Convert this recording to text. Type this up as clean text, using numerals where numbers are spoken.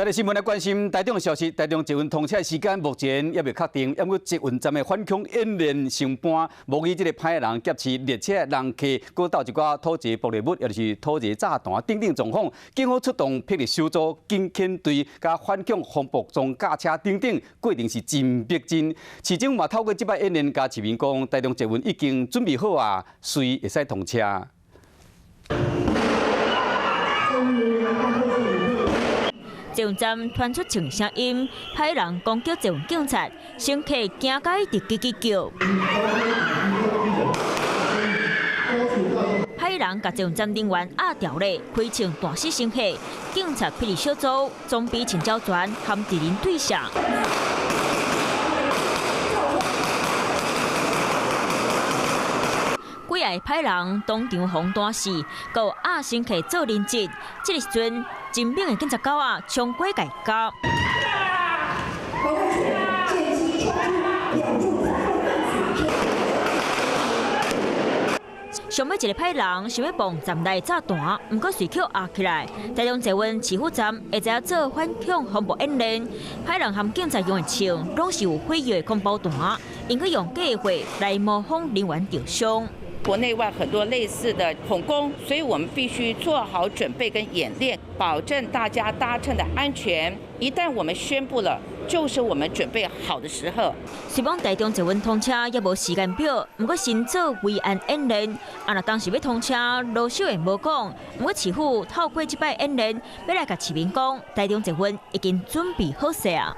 再來新聞來關心台中的消息，台中捷運通車的時間目前猶未確定，毋過捷運站的反恐演練成班，模擬這个歹人劫持列車人客，閣投一寡土製玻璃物，抑就是土製炸彈等等狀況，警方出動霹靂小組、警犬隊、佮反恐風暴裝甲車等等，過程是真逼真。市長嘛透過這擺演練，共市民講，台中捷運已經準備好啊，隨會使通車。捷運站傳出槍聲音，歹人攻擊捷運警察，乘客驚甲一直吱吱叫。歹人共捷運站人員壓牢咧，開槍彈死乘客，警察霹靂小組裝備穿焦全，含敵人對射。幾个歹人當場予彈死，閣有壓乘客做人質。這个時陣，真猛的警察狗仔衝過共咬。上尾一个歹人想欲碰站內炸彈，毋過隨予壓起來。台中捷運市府站會知影做反恐風暴演練，歹人和警察用的槍攏是有火藥的空包彈，𪜶閣用假貨來模仿人員受傷。國內外很多類似的恐攻，所以我們必須做好準備跟演練，保證大家搭乘的安全。一旦我們宣布了，就是我們準備好的時候。雖講台中捷運通車猶無時間表，毋過先做維安演練。啊，若當時欲通車，羅秀燕無講。毋過市府透過這擺演練，欲來共市民講，台中捷運已經準備好勢啊。